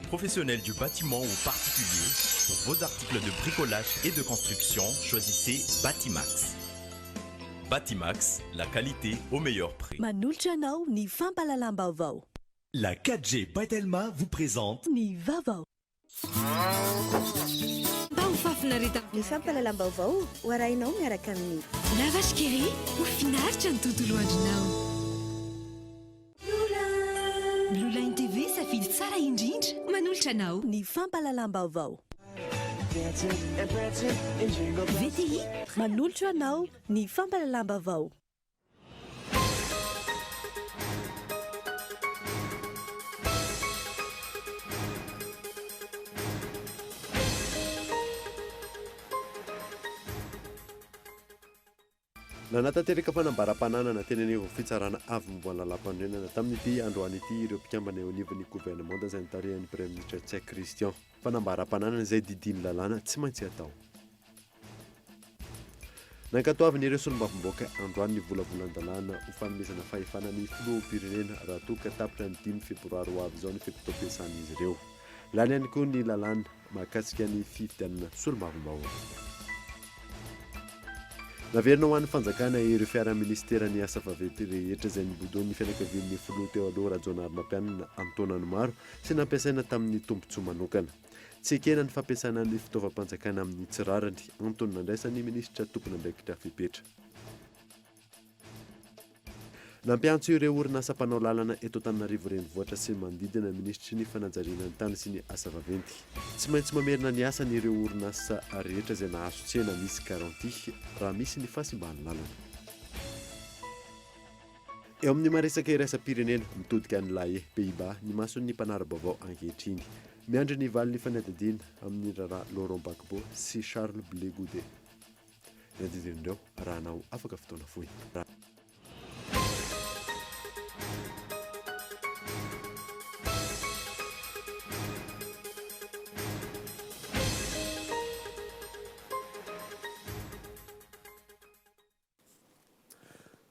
Professionnels du bâtiment ou particulier, pour vos articles de bricolage et de construction, choisissez Batimax. Batimax, la qualité au meilleur prix. Manolotra anao ny fampahalalam-baovao. La 4G by Telma vous présente. Ny vaovao. Mba ho fahafinaretana. Ny fampahalalam-baovao ho arahinao miaraka amin'ny. La Vache qui rit, ho finaritra ny tontolo andronao. Blue Line TV, safidy tsara indrindra. Manolotra anao. Ny fampahalalam-baovao. VTI. Manolotra anao ny fampahalalam-baovao. Nanatanteraka fanambaram-pananana teny anivon'ny fitsarana avo momba ny lalàmpanorenana tamin'ity androany ity ireo mpikambana eo anivon'ny governemanta izay notarihan'ny Praiminisitra Ntsay Christian. Fanambaram-pananana izay didian'ny lalàna tsy maintsy atao. Nankatoavin'ireo solombavambahoaka androany ny volavolan-dalàna ho fanomezana fahefana ny filoham-pirenena raha toa ka tapitra ny dimy febroary ho avy izao ny fe-potoam-piasan'izy ireo. Lany ihany koa ny lalàna mahakasika ny fifidianana solombavambahoaka. Naverina ho an'ny fanjakana ireo fiaran'ny minisiteran'ny asa vaventy rehetra izay nobodoin'ny fianakavian'ny filoha teo aloha Rajaonarimampianina an-taonany maro sy nampiasaina tamin'ny tombontsoa manokana. Tsy ekena ny fampiasana ny fitaovam-panjakana amin'ny tsy rariny, antony nandraisan'ny minisitra tompon'andraikitra fepetra. Nampiantso ireo orinasa mpanao lalana eto Antananarivo Renivohitra sy ny manodidina ny minisitry ny fanajariana ny tany sy ny asa vaventy. Tsy maintsy mamerina ny asany ireo orinasa rehetra izay nahazo tsena misy garantie raha misy ny fahasimban'ny lalana. Eo amin'ny maha-resaka iraisam-pirenena, mitodika any La Haye, Pays-Bas, ny mason'ny mpanara-baovao ankehitriny. Miandry ny valin'ny fanadihadiana amin'ny raharaha Laurent Gbagbo sy Charles Blé Goudé. Ny andinindin'ireo raha hanao afaka fotoana fohy.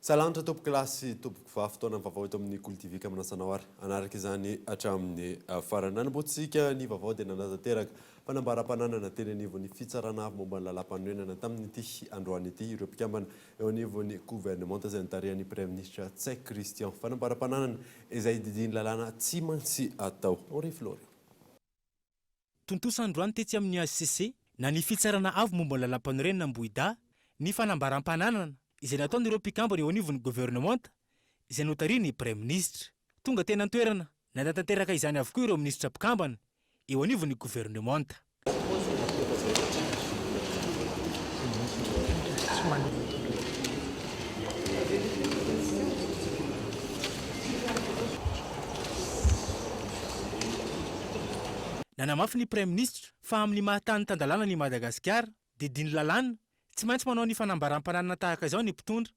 Salanitra tompoko lahy sy tompoko vavy, fotoana vaovao eto amin'ny Kolo TV ka manasa anao ary hanaraka izany hatramin'ny farany. Nanombohantsika ny vaovao dia nanatanteraka fanambaram-pananana teny anivon'ny Fitsarana avo momba ny lalàmpanorenana tamin'ity androany ity ireo mpikambana eo anivon'ny governemanta izay notarihan'ny Praiminisitra Ntsay Christian. Fanambaram-pananana izay didian'ny lalàna tsy maintsy atao. Henri Florian. Tontosa androany tetsy amin'ny HCC na ny Fitsarana Avo momba ny Lalàmpanorenana Ambohidahy ny fanambaram-pananana izay nataon'ireo mpikambana eo anivon'ny governemanta izay notarihin'ny Praiminisitra. Tonga teny an-toerana nanatanteraka izany avokoa ireo minisitra mpikambana eo anivon'ny governemanta. Nanamafy ny Praiminisitra fa amin'ny maha tany tan-dalàna an'i Madagasikara, didian'ny lalàna, tsy maintsy manao ny fanambaram-pananana tahaka izao ny mpitondra,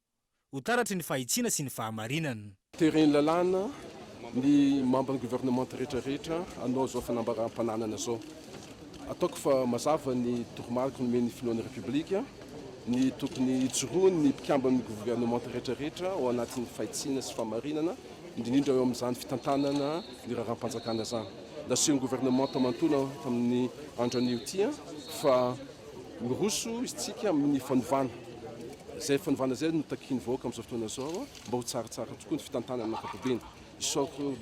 ho taratry ny fahitsiana sy ny fahamarinana. Teren'ny lalàna ny mambran'ny governemanta rehetra rehetra hanao izao fanambaram-pananana izao. Ataoko fa mazava ny toromarika nomen'ny filohan'ny Repoblika, ny tokony hijoroan'ny mpikamban'ny governemanta rehetra rehetra ao anatin'ny fahitsiana sy fahamarinana, indrindra eo amin'izany fitantanana ny raharaham-panjakana izany. Nasehon'ny governemanta manontolo tamin'ny andro anio ity fa miroso isika amin'ny fanovana. Izay fanovana izay no takian'ny vahoaka amin'izao fotoana izao mba ho tsaratsara tokoa ny fitantanana amin'ny ankapobeny. Isaorako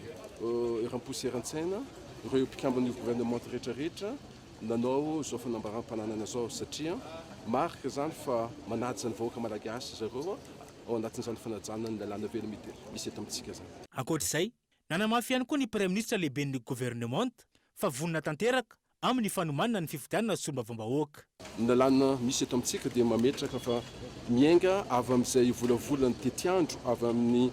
eram-po sy eran-tsaina ireo mpikamban'ny governemanta rehetra rehetra nanao izao fanambaram-pananana izao satria marika izany fa manaja ny vahoaka malagasy zareo ao anatin'izany fanajana ny lalàna velona misy eto amintsika izany. Ankoatra izay, nanamafy ihany koa ny Praiminisitra lehiben'ny governemanta fa vonona tanteraka amin'ny fanomanana ny fifidianana solombavambahoaka. Ny lalàna misy eto amintsika dia mametraka fa miainga avy amin'izay volavolan'ny tetiandro avy amin'ny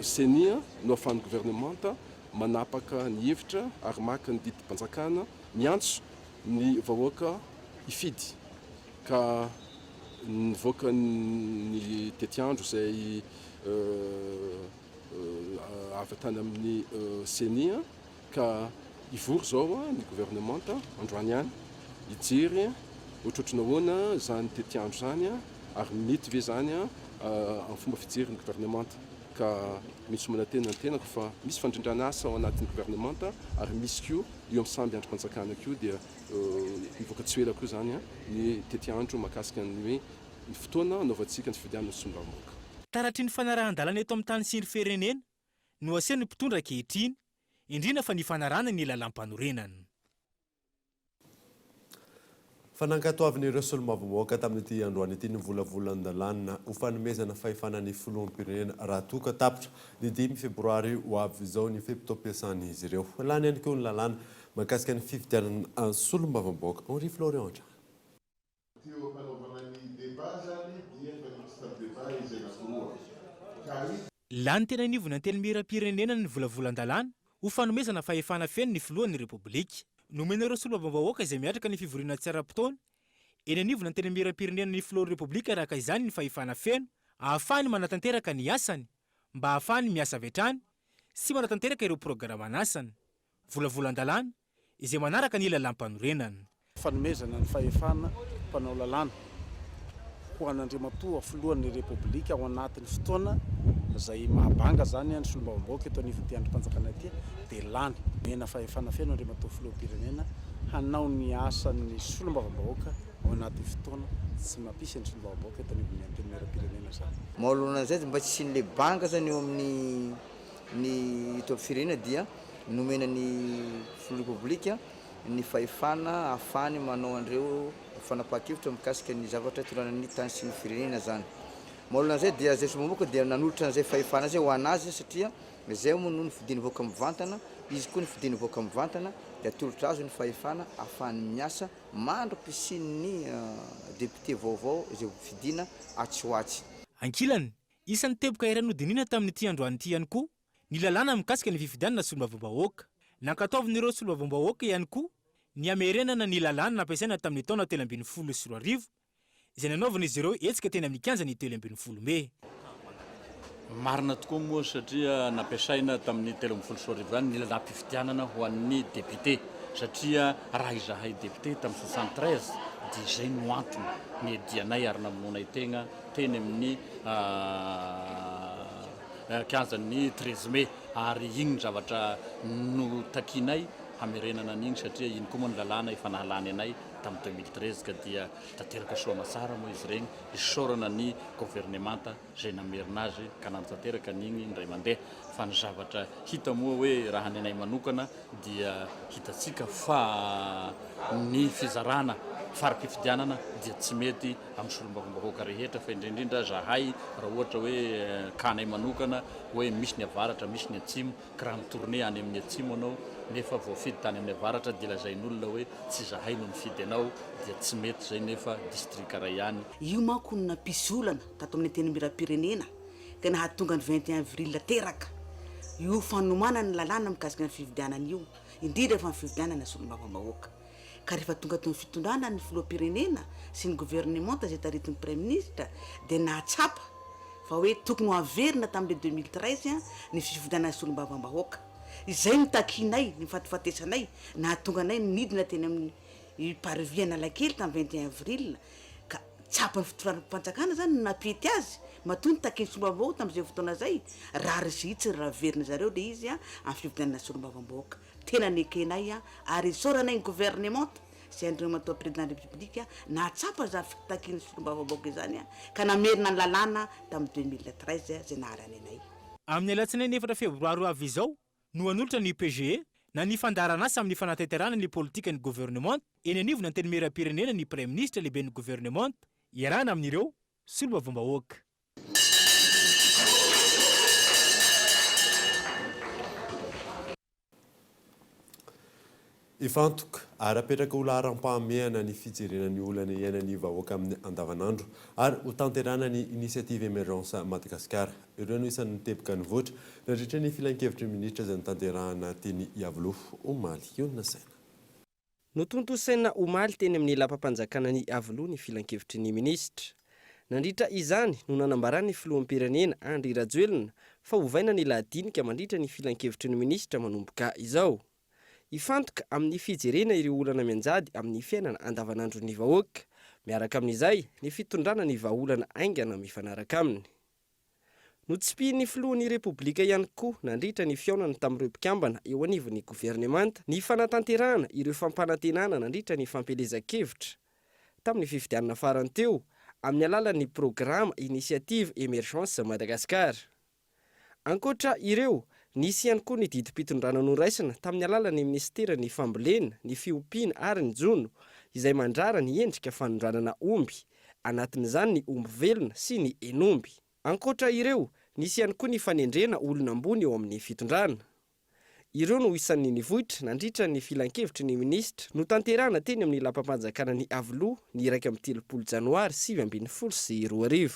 Ceni no ahafahan'ny governemanta manapaka ny hevitra ary maka ny didim-panjakana miantso ny vahoaka hifidy ka nivoaka ny tetiandro izay avy tany amin'ny Ceni ka hivory izao ny governemanta androany ihany hijery ohatrohatry ny ahoana izany tetiandro izany ary mety ve izany amin'ny fomba fijerin'ny governemanta ka. Misy manantena ny tenako fa misy fandrindrana asa ao anatin'ny governemanta ary misy koa eo amin'ny samby andrim-panjakana koa dia hivoaka tsy ho ela koa izany ny tetiandro mahakasika ny hoe ny fotoana hanaovantsika ny fifidianana solombavambahoaka. Taratry ny fanarahan-dalana eto amin'ny tany sy ny firenena no asehon'ny mpitondra ankehitriny, indrindra fa ny fanarahana ny lalàmpanorenana. Fa nankatoavin'ireo solombavambahoaka tamin'ity androany ity ny volavolan-dalàna ho fanomezana fahefana ny filoham-pirenena raha toa ka tapitra ny dimy febroary ho avy izao ny fe-potoam-piasan'izy ireo. Lany ihany koa ny lalàna mahakasika ny fifidianana solombavambahoaka. Henri Florian hatrany. Teo am-panaovana ny débat zany dia efa niditra tamin'ny débat izy anakiroa ka i. Lany teny anivon'ny Antenimierampirenena ny volavolan-dalàna ho fanomezana fahefana feno ny filohan'ny Repoblika. Nomena ireo solombavambahoaka izay miatrika ny fivoriana tsy ara-potoana eny anivon'ny Antenimierampirenena ny filohan'ny Repoblika araka izany ny fahefana feno ahafahany manatanteraka ny asany mba ahafahany miasa avy hatrany sy manatanteraka ireo programan'asany. Volavolan-dalàna izay manaraka ny lalàmpanorenana. Fanomezana ny fahefana mpanao lalàna ho an'Andriamatoa Filohan'ny Repoblika ao anatin'ny fotoana izay mahabanga izany ny solombavambahoaka eto anivon'ity andrim-panjakana ity dia lany. Omena fahefana feno Andriamatoa Filoham-pirenena hanao ny asan'ny solombavambahoaka ao anatin'ny fotoana tsy mampisy ny solombavambahoaka eto anivon'ny Antenimierampirenena izany. Manoloana an'izay mba tsy hisian'ilay banga izany eo amin'ny ny eto amin'ny firenena dia nomena ny filoha Repoblika ny fahefana ahafahany manao an'ireo fanapahan-kevitra mikasika ny zavatra itondrana ny tany sy ny firenena izany. Manoloana an'izay dia izay solombavambahoaka dia nanolotra an'izay fahefana izay ho an'azy satria izay moa no nofidin'ny vahoaka mivantana, izy koa nofidin'ny vahoaka mivantana dia atolotra azy ny fahefana ahafahany miasa mandra-pisian'ny député vaovao izay hofidiana atsy ho atsy. Ankilany, Isan'ny teboka iray nodinihina tamin'ity androany ity ihany koa ny lalàna mikasika ny fifidianana solombavambahoaka. Nankatoavin'ireo solombavambahoaka ihany koa ny hamerenana ny lalàna nampiasaina tamin'ny taona 2013 izay nanaovan'izy ireo hetsika teny amin'ny kianjan'ny 13 mey. Marina tokoa moa satria nampiasaina tamin'ny 2013 ihany ny lalàm-pifidianana ho an'ny député satria raha izahay député tamin'ny 73 dia izay no antony niadianay ary namonoanay tegna teny amin'ny kianjan'ny 13 mai ary iny ny zavatra notakianay hamerenana an'iny satria iny koa moa ny lalàna efa nahalany anay tamin'ny 2013 ka dia tanteraka soa aman-tsara moa izy ireny. Isaorana ny governemanta izay namerina azy ka nanatanteraka an'iny indray mandeha fa ny zavatra hita moa hoe raha ny anay manokana dia hitantsika fa ny fizarana fari-pifidianana dia tsy mety amin'ny solombavambahoaka rehetra fa indrindra indrindra zahay raha ohatra hoe cas-nay manokana hoe misy ny avaratra misy ny atsimo ka raha mi-tourner any amin'ny atsimo anao nefa voafidy tany amin'ny avaratra dia lazain'olona hoe tsy zahay no nifidy anao dia tsy mety zay nefa distrika ray ihany. Io manko no nampisy olana tato amin'ny Antenimierampirenena ka nahatonga ny 21 avril teraka io fanomanana ny lalàna mikasika ny fifidianana io, indrindra fa ny fifidianana solombavambahoaka. Ka rehefa tonga teo amin'ny fitondrana ny filoham-pirenena sy ny governemanta izay taritin'ny praiminisitra dia nahatsapa fa hoe tokony ho averina tamin'ilay 2013 ny fifidianana solombavambahoaka. Izay no takianay, ny fatifatesanay, nahatonga anay nidina teny amin'ny parvis Analakely tamin'ny 21 avril. Ka tsapan'ny fitondram-panjakana izany no nampety azy, matoa nitaky ny solombavambahoaka tamin'izay fotoana izay, rariny sy hitsiny raha averina zareo ilay izy amin'ny fifidianana solombavambahoaka. Tena nekenay ary isaoranay ny governemanta sy Andriamatoa Président de la République nahatsapa izany fitakian'ny solombavambahoaka izany ka namerina ny lalàna tamin'ny 2013 izay nahalany anay. Amin'ny alatsinainy efatra febroary ho avy izao no hanolotra ny PGE na ny fandaharanasa amin'ny fanatanterahana ny politikan'ny governemanta eny anivon'ny Antenimierampirenena ny Praiminisitra lehiben'ny governemanta iarahana amin'ireo solombavambahoaka. Hifantoka ary hapetraka ho laharam-pahamehana ny fijerena ny olana iainan'ny vahoaka amin'ny andavanandro ary hotanterahana ny Initiative Emergence Madagascar. Ireo no isan'ny teboka nivoitra nandritra ny filankevitry ny minisitra izay notanterahana teny Iavoloha omaly. Ionona saina. Notontosaina omaly teny amin'ny lapam-panjakanan'i Iavoloha ny filankevitry ny minisitra. Nandritra izany no nanambaran'ny filoham-pirenena Andry Rajoelina fa hovaina ny lahadinika mandritra ny filankevitry ny minisitra manomboka izao. Hifantoka amin'ny fijerena ireo olana mianjady amin'ny fiainana andavanandron'ny vahoaka. Miaraka amin'izay, ny fitondrana ny vahaolana haingana mifanaraka aminy. Notsipihin'ny filohan'ny Repoblika ihany koa nandritra ny fihaonany tamin'ireo mpikambana eo anivon'ny governemanta ny fanatanterahana ireo fampanantenana nandritra ny fampielezan-kevitra tamin'ny fifidianana farany teo amin'ny alalan'ny programa Initiative Emergence Madagascar. Ankoatra ireo, nisy ihany koa ny didim-pitondrana noraisina tamin'ny alalan'ny minisiteran'ny Fambolena, ny Fiompiana ary ny Jono izay mandrara ny endrika fanondranana omby, anatin'izany ny omby velona sy ny henomby. Ankoatra ireo, nisy ihany koa ny fanendrena olona ambony eo amin'ny fitondrana. Ireo no isan'ny nivoitra nandritra ny filankevitry ny minisitra notanterahana teny amin'ny lapam-panjakana Iavoloha ny 31 janoary 2019.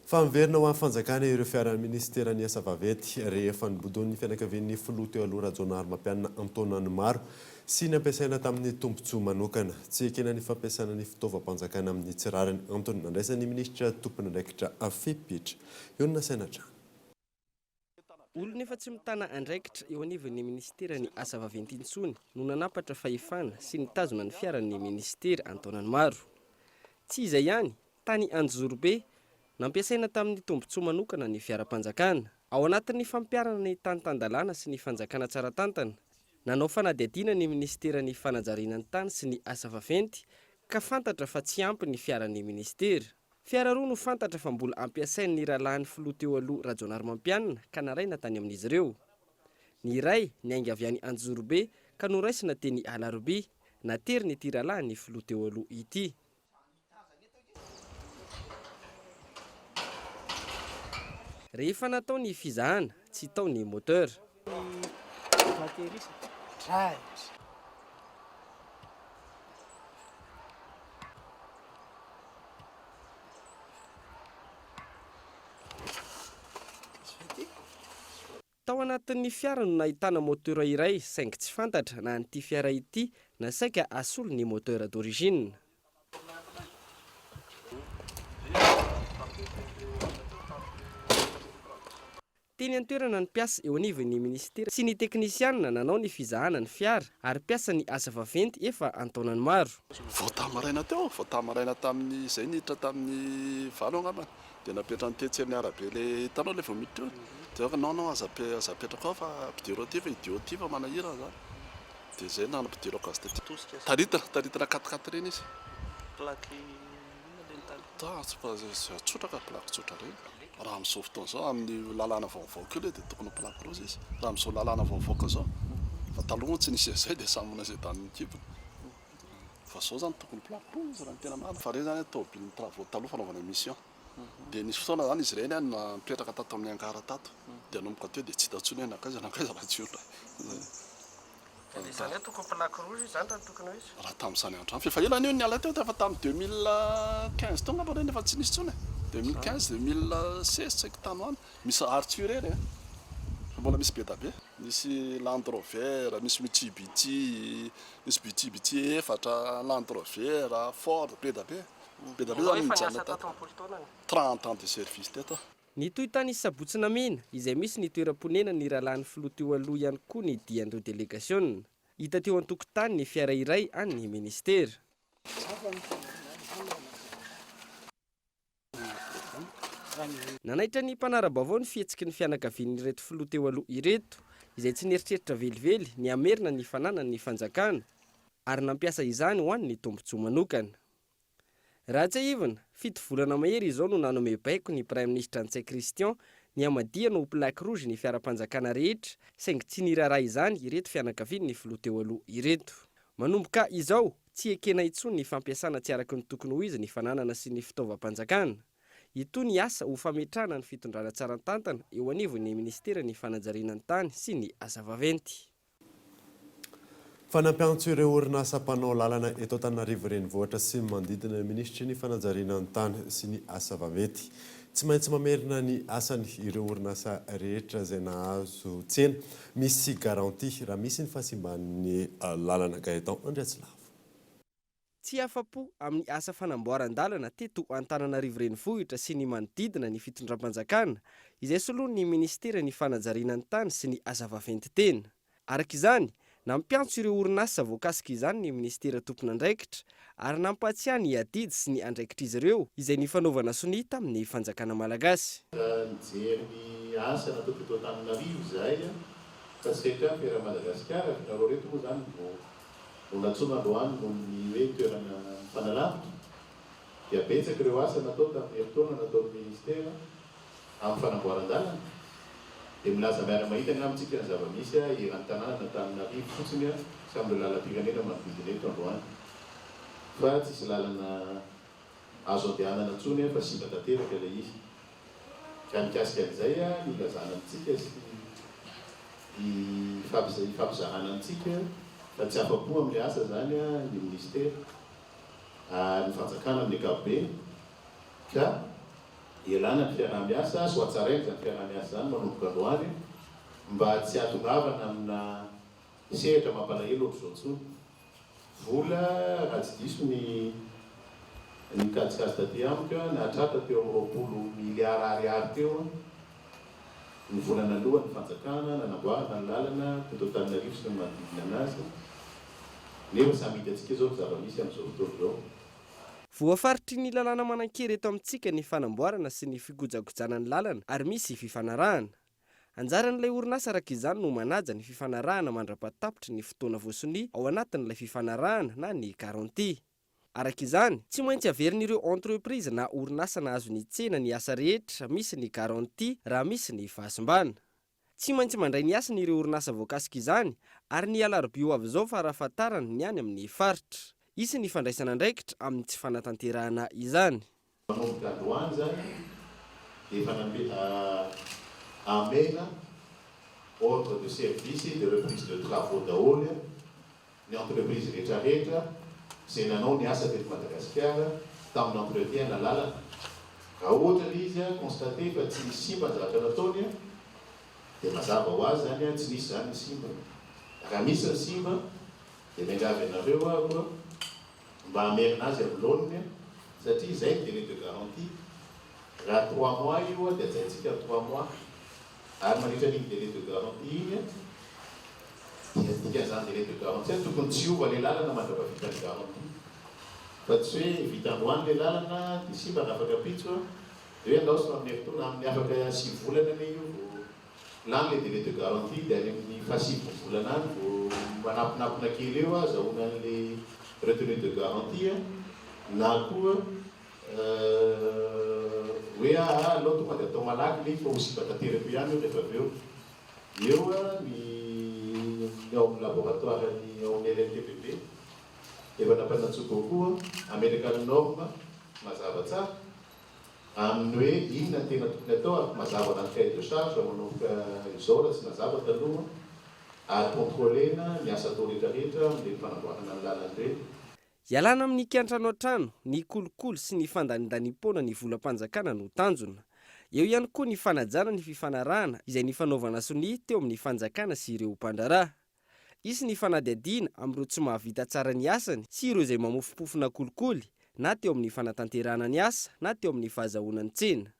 Fa miverina ho an'ny fanjakana ireo fiaran'ny minisiteran'ny asa vaventy rehefa nobodoin'ny fianakavian'ny filoha teo aloha Rajaonarimampianina an-taonany maro sy nampiasaina tamin'ny tombontsoa manokana. Tsy ekena ny fampiasana ny fitaovam-panjakana amin'ny tsy rariny, antony nandraisan'ny minisitra tompon'andraikitra fepetra. Eo no nasaina hatrany. Olona efa tsy mitana andraikitra eo anivon'ny minisiteran'ny asa vaventy intsony no nanampatra fahefana sy nitazona ny fiaran'ny minisitera an-taonany maro. Tsy izay ihany, tany Anjozorobe, nampiasaina tamin'ny tombontsoa manokana ny fiaram-panjakana. Ao anatin'ny fampiharana ny tany tan-dalàna sy ny fanjakana tsara tantana, Nanao fanadihadiana ny minisiteran'ny fanajariana ny tany sy ny asa vaventy ka fantatra fa tsy ampy ny fiaran'ny minisitera. Fiara roa no fantatra fa mbola ampiasain'ny rahalahin'ny filoha teo aloha Rajaonarimampianina ka nalaina tany amin'izy ireo. Ny iray niainga avy any Anjozorobe ka noraisina teny Alarobia, naterin'ity rahalahin'ny filoha teo aloha ity. Rehefa natao ny fizahana, tsy tao ny moteur. Tao anatin'ny fiara no nahitana moteur iray saingy tsy fantatra na an'ity fiara ity na saika hasolo ny moteur d'origine. Teny an-toerana ny mpiasa eo anivon'ny minisitera sy ny teknisianina nanao ny fizahana ny fiara ary mpiasan'ny asa vaventy efa an-taonany maro. Vao tamin'ny maraina teo, vao tamin'ny maraina tamin'ny izay niditra tamin'ny valo angambany dia napetrany tetsy amin'ny arabe ilay hitanao ilay vao miditra eo dia hoe non non aza aza apetraka ao fa ampidiro aty fa idio aty fa manahirana izany. Dia izay no nampidirako azy taty. Taritina, taritina quatre quatre ireny izy. Plaque inona ilay nitady? Ah, tsy fa tsotra ka, plaque tsotra ireny. Raha amin'izao fotoana izao, amin'ny lalàna vao mivoaka io ilay dia tokony ho plaque rouge izy. Raha amin'izao lalàna vao mivoaka izao. Fa taloha moa tsy nisy an'izay dia samy manao izay danin'ny kibony. Fa izao izany tokony plaque rouge izy raha ny tena marina. Fa ireny izany tomobilin'ny travaux taloha fanaovana mission. Dia nisy fotoana izany izy ireny nipetraka tato amin'ny hangar tato. Dia nanomboka teo dia tsy hita intsony hoe nankaiza nankaiza raha tsy io indray. Dia izany hoe tokony plaque rouge izy izany raha ny tokony ho izy? Raha tamin'izany andro izany, fa efa ela anie io niala teo, efa tamin'ny 2015 teo angamba ireny efa tsy nisy intsony e. 2015, 2016 tsy haiko tany ho any. Misy ary tsy io irery e. Fa mbola misy be da be. Misy Land Rover, misy Mitsubishi, misy Mitsubishi efatra, Land Rover, Ford, be da be. Be da be zany nijanona tato. 30 ans de service teto aho. Nitohy tany Sabotsy Namehana, izay misy ny toeram-ponenan'ny rahalahin'ny filoha teo aloha ihany koa ny dian'ireo delegasiona. Hita teo an-tokotany ny fiara iray an'ny minisitera. Nanaitra ny mpanara-baovao ny fihetsiky ny fianakavian'ireto filoha teo aloha ireto, izay tsy nieritreritra velively ny hamerina ny fananan'ny fanjakana ary nampiasa izany ho an'ny tombontsoa manokana. Raha tsiahivina, fito volana mahery izao no nanome baiko ny Praiminisitra Ntsay Christian ny hamadihana ho plaque rouge ny fiaram-panjakana rehetra, saingy tsy niraharaha izany ireto fianakavian'ny filoha teo aloha ireto. Manomboka izao, tsy ekena intsony ny fampiasana tsy araka ny tokony ho izy ny fananana sy ny fitaovam-panjakana. Hitohy ny asa ho fametrahana ny fitondrana tsara tantana eo anivon'ny minisiteran'ny fanajariana ny tany sy ny asa vaventy. Fa nampiantso ireo orinasa mpanao lalana eto Antananarivo Renivohitra sy ny manodidina ny minisitry ny fanajariana ny tany sy ny asa vaventy. Tsy maintsy mamerina ny asany ireo orinasa rehetra izay nahazo tsena misy garantie raha misy ny fahasimban'ny lalana. Gaëtan Andriatsilavo. Tsy afa-po amin'ny asa fanamboaran-dalana teto Antananarivo Renivohitra sy ny manodidina ny fitondram-panjakana, izay soloin'ny minisiteran'ny fanajariana ny tany sy ny asa vaventy tena. Araka izany, Nampiantso ireo orinasa voakasika izany ny minisitera tompon'andraikitra ary nampahatsiahy ny adidy sy ny andraikitr'izy ireo izay nifanaovana sonia tamin'ny fanjakana malagasy. Raha nijery ny asa natao teto Antananarivo izahay fa saika Fer Madagasikara, nareo reto moa izany vao vao nantsoina androany noho ny hoe toerana mifanalavitra dia betsaka ireo asa natao tamin'ny herintaona nataon'ny ministera Amin'ny fanamboaran-dalana dia milaza miara-mahita angamba tsika ny zava-misy eran'ny tanànan'Antananarivo fotsiny sy amin'ireo lalam-pirenena manodidina eto androany fa tsisy lalana azo andehanana intsony fa simba tanteraka ilay izy. Ka mikasika an'izay ny ilazana amintsika sy ifampizarana amintsika fa tsy afa-po amin'ilay asa izany ny minisitera ary ny fanjakana amin'ny ankapobeny ka Ialana ny fiaraha-miasa sy ho hatsaraina izany fiaraha-miasa izany manomboka androany mba tsy hahatongavana amina sehatra mampalahelo ohatr'izao intsony. Vola, raha tsy diso ny ny kajikajy taty amiko, nahatratra teo amin'ny 20 miliara ariary teo ny vola naloan'ny fanjakana nanamboarana ny lalana teto Antananarivo sy ny manodidina anazy, nefa samy hitantsika izao ny zava-misy amin'izao fotoana izao. Voafaritry ny lalàna manan-kery eto amintsika ny fanamboarana sy ny fikojakojana ny lalana ary misy fifanarahana. Anjaran'ilay orinasa araka izany no manaja ny fifanarahana mandra-pahatapitry ny fotoana voasonia ao anatin'ilay fifanarahana na ny garantie. Araka izany, tsy maintsy averin'ireo entreprise na orinasa nahazo ny tsena ny asa rehetra misy ny garantie raha misy ny fahasimbana. Tsy maintsy mandray ny hasiny ireo orinasa voakasika izany ary ny alarobia ho avy izao farafahatarany ny any amin'ny faritra. Hisy ny fandraisana andraikitra amin'ny tsy fanatanterahana izany. Manomboka androany izany dia efa namena ordre de service de reprise de travaux daholo ny entreprise rehetra rehetra izay nanao ny asa teto Madagasikara tamin'ny entretien na lalana. Raha ohatra ilay izy constater fa tsy nisy simba ny zavatra nataony dia mazava ho azy izany tsy nisy izany ny simba. Raha misy ny simba dia miangavy anareo aho mba hamerina azy amin'ny laoniny satria izay ny délai de garantie. Raha trois mois io dia hajaintsika ny trois mois. Ary mandritra an'iny délai de garantie iny dia dikan'izany délai de garantie zany tokony tsy hiova ilay lalana mandrapahavita ny garantie fa tsy hoe vita androany ilay lalana dia simba ny afaka ampitso dia hoe andao somary mieritoana amin'ny afaka sivy volana anie io vao lany ilay délai de garantie dia any amin'ny fahasivy volana any vao manampinampina kely eo azahoana an'ilay retenue de garantie na koa Hoe aa aleo tonga dia atao malaky ilay izy fa ho simba tanteraka eo ihany io rehefa avy eo. Eo ny ny ao amin'ny laboratoire ny ao amin'ny LNTPB efa nampanantsoiko koa hametraka ny norme mazava tsara amin'ny hoe inona ny tena tokony atao ary mazava anaty cahier de charge manomboka izao raha tsy nazava taloha ary contrôler-na ny asa atao rehetra rehetra amin'ireny fanamboarana ny lalana ireny. Ialana amin'ny kiantranoantrano, ny kolikoly sy ny fandanindaniam-poana ny volam-panjakana no tanjona. Eo ihany koa ny fanajana ny fifanarahana izay nifanaovana sonia teo amin'ny fanjakana sy ireo mpandraharaha. Hisy ny fanadihadiana amin'ireo tsy mahavita tsara ny asany sy ireo izay mamofompofona kolikoly na teo amin'ny fanatanterahana ny asa na teo amin'ny fahazahoana ny tsena.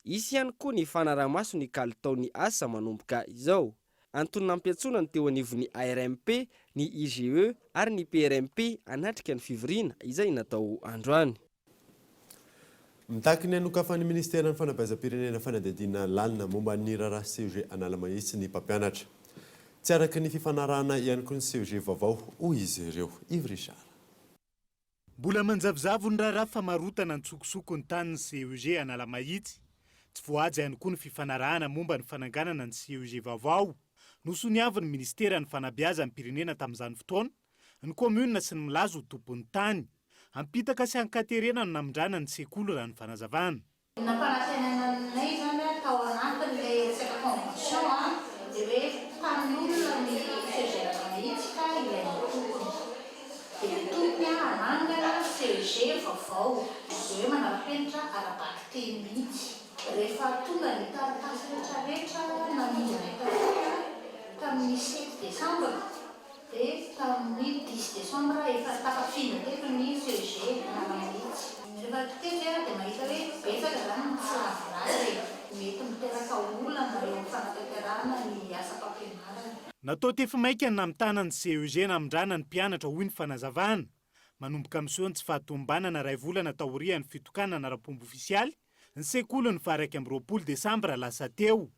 Hisy ihany koa ny fanaraha-maso ny kalitaon'ny asa manomboka izao. Antony nampiantsoana ny teo anivon'ny ARMP, ny IGE ary ny PRMP hanatrika ny fivoriana izay natao androany. Mitaky ny hanokafan'ny minisiteran'ny Fanabeazam-pirenena fanadihadiana lalina momba ny raharaha CEG Analamahitsy ny mpampianatra. Tsy araka ny fifanarahana ihany koa ny CEG vaovao, hoy izy ireo. Yves Richard. Mbola manjavozavo ny raharaha famarotana an-tsokosoko ny tanin'ny CEG Analamahitsy. Tsy voahaja ihany koa ny fifanarahana momba ny fananganana ny CEG vaovao. Nosoniavin'ny minisiteran'ny Fanabeazam-pirenena tamin'izany fotoana ny kaominina sy ny milaza ho tompon'ny tany. Ampitaka sy ankaterena no namindrana ny sekoly raha ny fanazavana. Nampanantenaina anay izany tao anatin'ilay resaka convention dia hoe tanin'olona ny CEG mihitsy ka ilain'ny tompony. Dia tokony hanangana CEG vaovao izay hoe manara-penitra ara-bakiteny mihitsy. Rehefa tonga ny taratasy rehetrarehetra namindranay taty tamin'ny sept décembre, Dia tamin'ny dix décembre efa tafafindra teto ny CEG Analamahitsy. Rehefa teto dia mahita hoe betsaka izany ny tsy lavorary e. Mety miteraka olana eo amin'ny fanatanterahana ny asam-pampianarana. Natao tefy maika ny namitana ny CEG namindrana ny mpianatra, hoy ny fanazavana. Manomboka miseho ny tsy fahatomombanana iray volana taorian'ny fitokanana ara-pomba ofisialy ny sekoly ny faha 21 desambra lasa teo.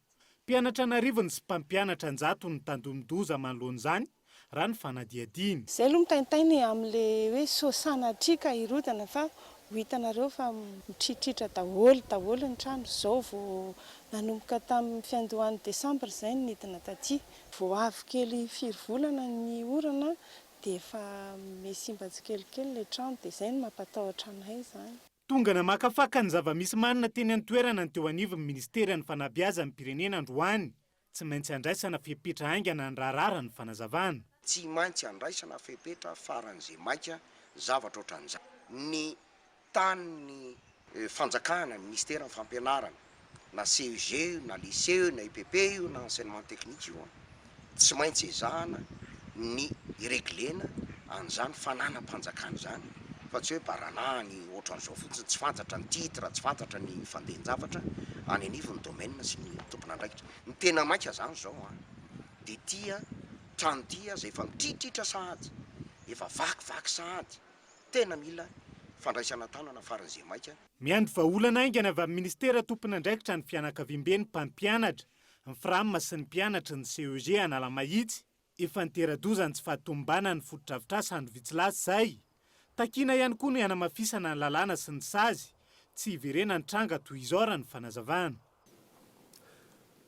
Mpianatra an'arivony sy mpampianatra an-jatony no tandindomin-doza manoloana izany, raha ny fanadihadiana. Zay aloha mitaintaina e amle hoe sao sanatria ka hirodana fa ho hitanareo fa mitritritra daholo daholo ny trano, zao vao nanomboka tamin'ny fiandohan'ny desambra zay no nidina taty, vao avy kely firy volana ny orana dia efa miha-simba tsikelikely le trano dia zay no mampatahotra anay zany. Tonga namakafaka ny zava-misy marina teny an-toerana ny teo anivon'ny Ministeran'ny Fanabeazam-pirenena androany. Tsy maintsy andraisana fepetra haingana ny raharaha raha ny fanazavana. Tsy maintsy andraisana fepetra faran'izay maika ny zavatra ohatran'izany. Ny tanin'ny fanjakana, ny minisiteran'ny fampianarana, na CEG io na lycée io na EPP io na enseignement technique io an, tsy maintsy ezahana ny hi-reglena an'izany fananam-panjakana izany fa tsy hoe baranahany ohatran'izao fotsiny, tsy fantatra ny titre, tsy fantatra ny fandehan-javatra any anivon'ny domaine sy ny tompon'andraikitra. Ny tena maika izany izao an, dia ity trano ity izay efa mitritritra sahady, efa vakivaky sahady, tena mila fandraisana tanana faran'izay maika. Miandry vahaolana haingana avy amin'ny minisitera tompon'andraikitra ny fianakaviamben'ny mpampianatra, ny Fram sy ny mpianatry ny CEG Analamahitsy. Efa nitera-doza ny tsy fahatomombanan'ny fotodrafitrasa andro vitsy lasa izay. Takiana ihany koa ny hanamafisana ny lalàna sy ny sazy, tsy hiverenan'ny tranga toy izao raha ny fanazavana.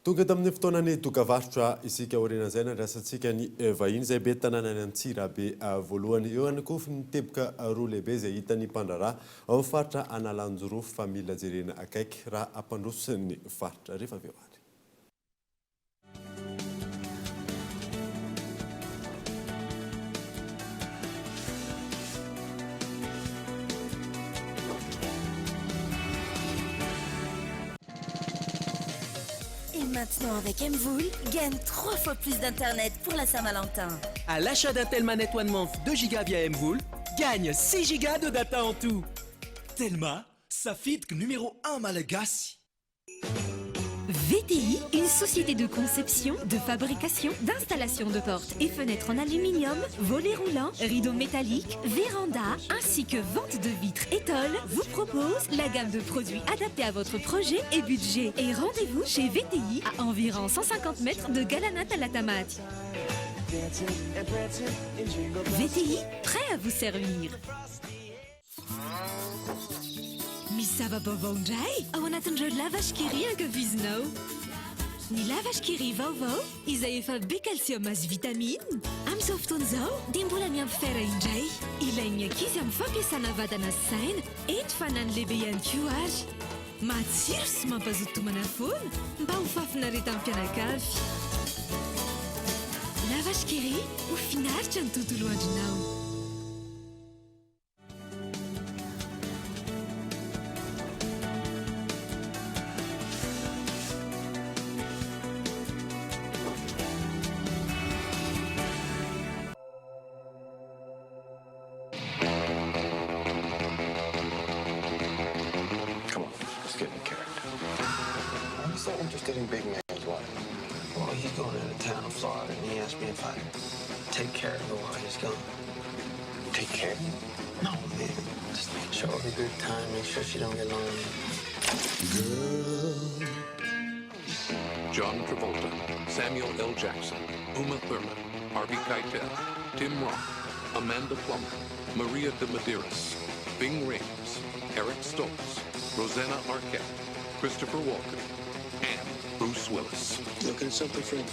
Tonga eto amin'ny fotoanan'ny dokavarotra isika aorianan'izay nandraisantsika ny vahiny izay be tanànan'i Antsirabe voalohany. Eo ihany koa ny teboka roa lehibe izay hitan'ny mpandraharaha ao amin'ny faritra Analanjirofo fa mila jerena akaiky raha hampandroso ny faritra rehefa avy eo ary. Et maintenant avec MVola, gagne 3 fois plus d'internet pour la Saint-Valentin. À l'achat d'un Telma Net One Month 2 Go via MVola, gagne 6 Go de data en tout. Telma, safidiko numéro 1 malagasy. VTI, une société de conception, de fabrication, d'installation de portes et fenêtres en aluminium, volets roulants, rideaux métalliques, véranda, ainsi que vente de vitres et tôles, vous propose la gamme de produits adaptés à votre projet et budget. Et rendez-vous chez VTI à environ 150 mètres de Galana Talatamaty. VTI, prêt à vous servir. Misy zava-baovao indray ao anatin'ireo lavash kiri ankafizinao. Ny lavash kiri vaovao izay efa be calcium sy vitamine. Amin'izao fotoana izao dia mbola miampy fer indray. Ilain'ny ankizy amin'ny fampiasana vatana sy saina, eny fa na ny lehibe ihany koa ary. Matsiro sy mampazoto tomana foana mba ho fahafinaretan'ny mpianakavy. Lavash kiri, ho finaritra ny tontolo andronao. Come on, let's get in character. Why are you so interested in big man's wife? Well, he's going out of town to Florida, and he asked me if I'd take care of her while he's gone. Take care of her? No, man. Just show her a good time, make sure she don't get lonely. Girl. John Travolta, Samuel L. Jackson, Uma Thurman, Harvey Keitel, Tim Roth, Amanda Plummer, Maria de Medeiros, Ving Rhames, Eric Stoltz, Rosanna Arquette, Christopher Walken, and Bruce Willis. Looking at something, friend?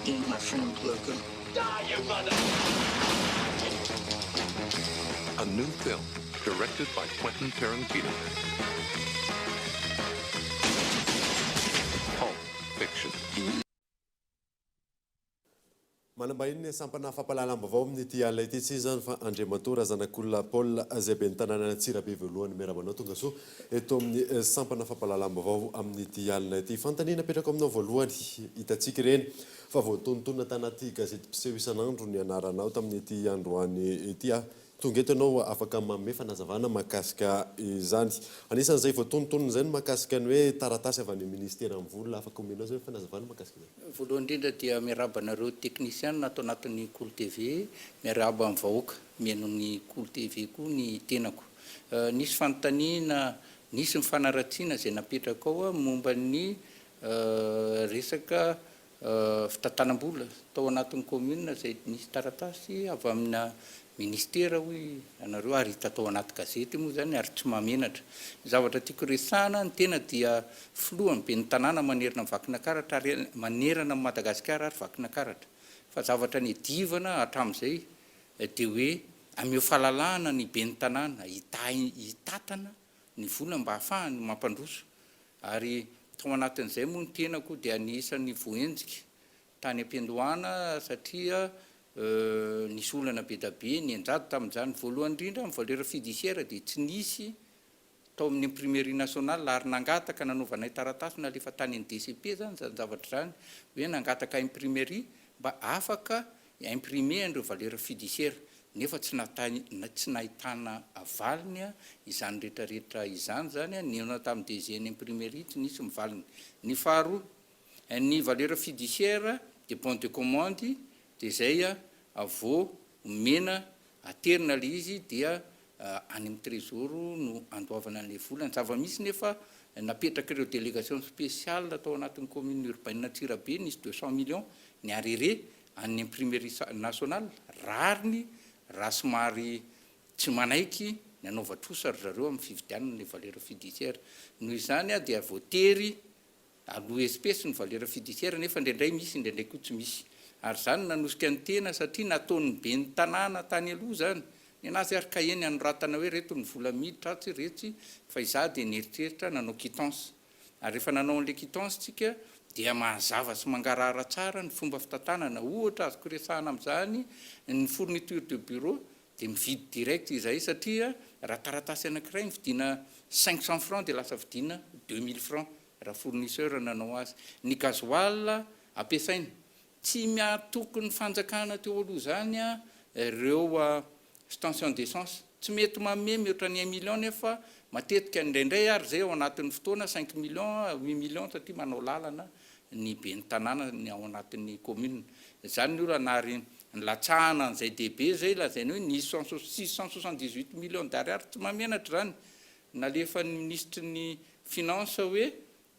Yeah, my friend Luca. Die, you mother! A new film directed by Quentin Tarantino. Pulp Fiction. Manambahiny ny sampana fampahalalam-baovao amin'ity alina ity tsy iza izany fa Andriamatoa Razanakolona Paul izay ben'ny tanànan'Antsirabe voalohany. Miarahaba anao tongasoa eto amin'ny sampana fampahalalam-baovao amin'ity alina ity. Fanontaniana apetrako aminao voalohany, hitantsika ireny fa voatonontonona tanaty gazety mpiseho isan'andro ny anaranao tamin'ity androany ity. Tonga eto ianao afaka manome fanazavana mahakasika izany. Anisan'izay voatonontonona izay ny mahakasika ny hoe taratasy avy any amin'ny Ministeran'ny vola. Afaka omenao izay fanazavana mahakasika izany? Voalohany indrindra dia miarahaba anareo teknisianina ato anatin'ny Kolo TV, miarahaba ny vahoaka mihaino ny Kolo TV koa ny tenako. Nisy fanontaniana, nisy ny fanaratsiana izay napetraka ao momba ny resaka Fitantanam-bola tao anatin'ny commune izay nisy taratasy avy amina ministera hoy ianareo ary hita tao anaty gazety moa izany ary tsy mahamenatra. Ny zavatra tiako resahana, ny tena dia filohan'ny ben'ny tanàna manerana an'i Vakinakaratra ary manerana an'i Madagasikara ary Vakinakaratra. Fa zavatra niadivana hatramin'izay dia hoe ameo fahalalahana ny ben'ny tanàna hitahy hitatana ny vola mba hahafahany mampandroso Ary tao anatin'izay moa ny tenako dia anisan'ny voaenjika tany am-piandohana satria nisy olana be da be nianjady tamin'izany. Voalohany indrindra ny valeur fiduciaire dia tsy nisy tao amin'ny imprimerie nationale ary nangataka nanaovanay taratasy nalefa tany amin'ny DCP izany izany zavatra izany hoe nangataka imprimerie mba afaka Imprimer an'ireo valeur fiduciaire nefa tsy tsy nahitana valiny izany rehetra rehetra izany izany, nihaona tamin'ny DG ny imprimerie tsy nisy ny valiny. Ny faharoa, ny valeur fiduciaire dia bon de commande dia izay vao omena aterina ilay izy dia any amin'ny trésor no andoavana an'ilay vola. Ny zava-misy nefa napetrak'ireo délégation spéciale tao anatin'ny commune urbaine Antsirabe nisy 200 millions ny arriéré an'ny imprimerie nationale, rariny raha somary tsy manaiky ny hanaova-trosa ry zareo amin'ny fividianana ilay valeur fiduciaire. Noho izany dia voatery Aloha espèce ny valeur fiduciaire nefa indraindray misy indraindray koa tsy misy. Ary izany no nanosika ny tena satria nataon'ny ben'ny tanàna tany aloha izany. Nenazy ary cahier ny anoratana hoe reto ny vola miditra atsy retsy fa izaho dia nieritreritra nanao quittance. Ary rehefa nanao an'ilay quittance tsika dia mahazava sy mangarahara tsara ny fomba fitantanana. Ohatra azoko resahana amin'izany ny fourniture de bureau dia mividy direct izahay satria raha taratasy anankiray ny vidiana 500 francs dia lasa vidiana 2000 francs raha fournisseur nanao azy. Ny gasoil ampiasaina. Tsy miatoky ny fanjakana teo aloha izany ireo station d'essence. Tsy mety manome mihoatra ny un million nefa matetika indraindray ary izay ao anatin'ny fotoana cinq millions, huit millions satria manao lalana ny ben'ny tanàna ny ao anatin'ny commune. Izany ny olana ary nilatsahana an'izay DB izay lazaina hoe nisy 678 millions d'ariary tsy mahamenatra izany. Nalefan'ny minisitry ny finance hoe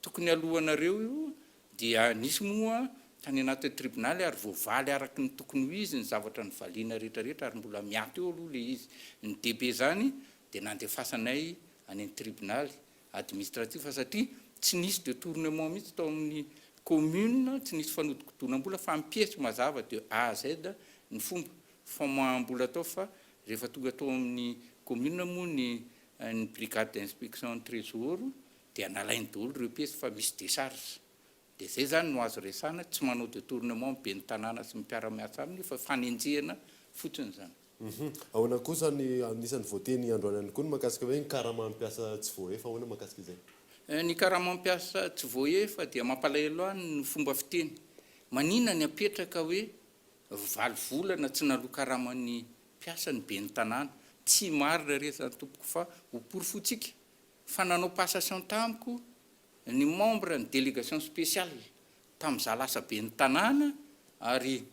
tokony aloanareo io dia nisy moa tany anatin'ny tribonaly ary voavaly araky ny tokony ho izy ny zavatra novaliana rehetra rehetra ary mbola miato eo aloha le izy. Ny DB zany dia nandefasanay any amin'ny tribonaly administratif satria tsy nisy detournement mihitsy tao amin'ny commune, tsy nisy fanodikodonam-bola fa ny piesy mazava de A à Z ny fomba famoaham-bola tao fa rehefa tonga tao amin'ny commune moa ny ny brigade d'inspection ny trésor dia nalainy daholo ireo piesy fa misy décharge dia zay zany no azo resahana, tsy manao detournement ny ben'ny tanàna sy ny mpiara-miasa aminy fa fanenjehana fotsiny izany. Hum. Ahoana kosa ny anisan'ny voateny androany ihany koa ny mahakasika hoe ny karama mpiasa tsy voahefa, ahoana mahakasika izay? Ny karama mpiasa tsy voahefa dia mampalahelo ahy ny fomba fiteny. Maninona ny apetraka hoe valo volana tsy naloa karaman'ny mpiasa ny ben'ny tanàna? Tsy marina re izany tompoko fa ho porofointsika fa nanao passation tamiko ny membre ny délégation spéciale tamin'izaho lasa ben'ny tanàna ary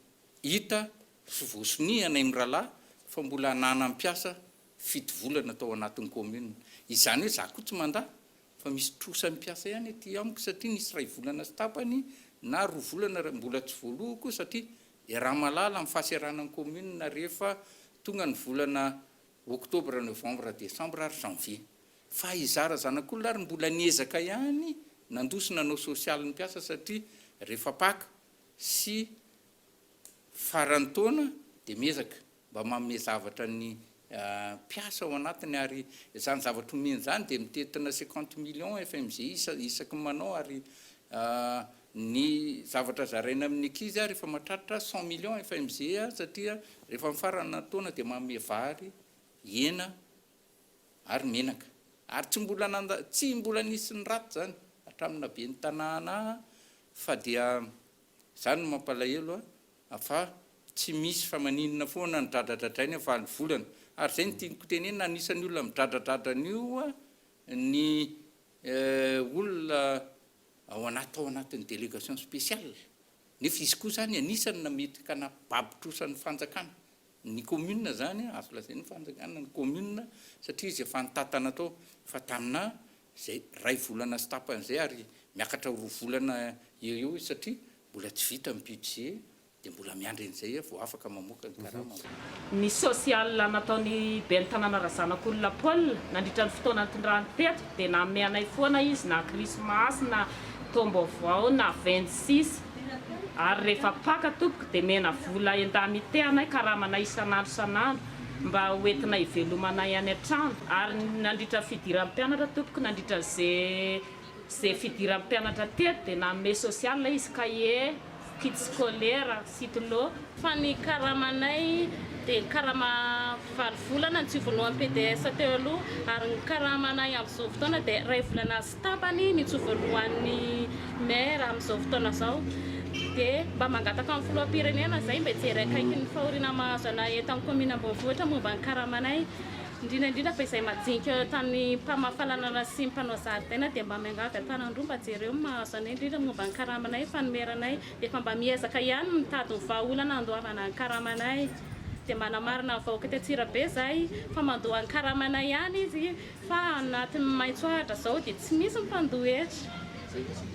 hita sy voasonia anay mirahalahy fa mbola ananam-piasa fito volana tao anatin'ny commune. Izany hoe za koa tsy mandà fa misy trosa mpiasa ihany aty amiko satria nisy iray volana sy tapany na roa volana raha mbola tsy voalohako satria iaraha-mahalala amin'ny fahaseranan'ny commune rehefa tonga ny volana octobre, novembre, décembre ary janvier. Fa hizara zanak'olona ary mbola niezaka ihany nandoa sy nanao sosialin'ny mpiasa satria rehefa paka sy faran'ny taona dia miezaka mba manome zavatra ny mpiasa ao anatiny ary izany zavatra omeny izany dia mitentina cinquante millions FMG isaky ny manao ary ny zavatra zaraina amin'ny ankizy ary efa mahatratra cent millions FMG satria rehefa mifarana ny taona dia manome vary, hena ary menaka ary tsy mbola nanda tsy mbola nisy niraty izany hatramin'ny naben'ny tanàna fa dia izany no mampalahelo a fa tsy misy fa maninona foana ny dradradradraina valo volana. Ary izay no tiako tenenina, anisan'ny olona midradradradra an'io ny olona ao anaty tao anatin'ny délégation spéciale. Nefa izy koa izany anisan'ny nametraka nampibabo trosa ny fanjakana. Ny commune izany, azo lazaina hoe fanjakana ny commune satria izy efa nitantana tao fa taminà izay iray volana sy tapany izay ary miakatra ho roa volana eo eo izy satria mbola tsy vita ny budget dia mbola miandry an'izay vao afaka mamoaka ny karama. Ny social nataon'i Ben'ny tanàna Razanakolona Paul nandritra ny fotoana nitondrany teto dia nanome anay foana izy na krismasy na taom-baovao na 26 ary rehefa paka tompoko dia mena vola indemnité anay karamanay isan'andro isan'andro mba ho entina hivelomanay any an-trano ary nandritra ny fidiran'ny mpianatra tompoko nandritra ze ze fidiran'ny mpianatra teto dia nanome social izy cahier Kit scolaire, sitlo. Fa ny karamanay dia ny karama valo volana ny tsy voalohan'ny PDS teo aloha ary ny karamanay amin'izao fotoana dia iray volana sy tapany ny tsy voalohan'ny maire amin'izao fotoana izao. Dia mba mangataka amin'ny filoham-pirenena izay mba hijery akaiky ny fahoriana mahazo anay eto amin'ny kaominina ambonivohitra momba ny karamanay. Indrindra indrindra fa izay majinika eo tany mpamafa lalana sy mpanao zaridaina dia mba miangavy an-tanan-droa mba jereo ny mahazo anay indrindra momba ny karamanay, fanomeranay dia efa mba miezaka ihany mitady ny vahaolana handoavana ny karamanay dia manamarina ny vahoaka eto Antsirabe izahay fa mandoa ny karamanay ihany izy fa anatin'ny maitso ahitra izao dia tsy misy ny mpandoa hetra.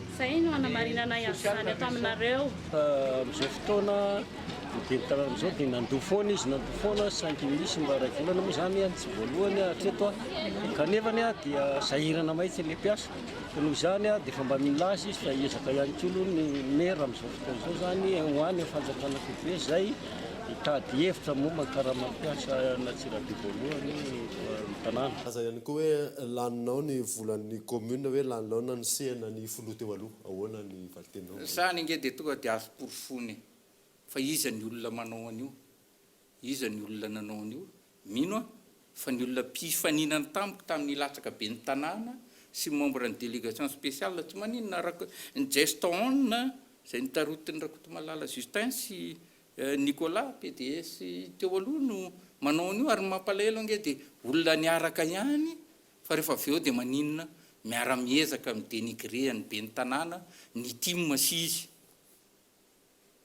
Izay no hanamarinanay an'izany ato aminareo. Amin'izao fotoana, ny ben'ny tanàna amin'izao dia nandoa foana izy, nandoa foana saingy misy mba iray volana moa izany tsy voalohany hatreto kanefany dia sahirana mahitsy ilay mpiasa. Ka noho izany dia efa mba milaza izy fa hiezaka ihany koa aloha ny maire amin'izao fotoana izao izany ho any amin'ny fanjakana foibe izay hitady hevitra momba ny karaman'ny mpiasa an'Antsirabe voalohany eto amin'ny tanàna. Laza ihany koa hoe laninao ny volan'ny commune hoe laninao nanosehana ny filoha teo aloha. Ahoana ny valiteninao? Zany ange dia tonga dia azo porofoina e! Fa iza ny olona manao an'io? Iza ny olona nanao an'io? Mino aho fa ny olona mpifaninana tamiko tamin'ny hilatsaka ben'ny tanàna sy membre ny délégation spéciale tsy maninona raha ny Jeston izay notarotin'i Rakotomalala Justin sy Nicolas, pds teo aloha no manao an'io ary ny mampalahelo ange dia olona niaraka ihany fa rehefa avy eo dia maninona miara-miezaka mi-denigrer an'ny ben'ny tanàna ny tim sy izy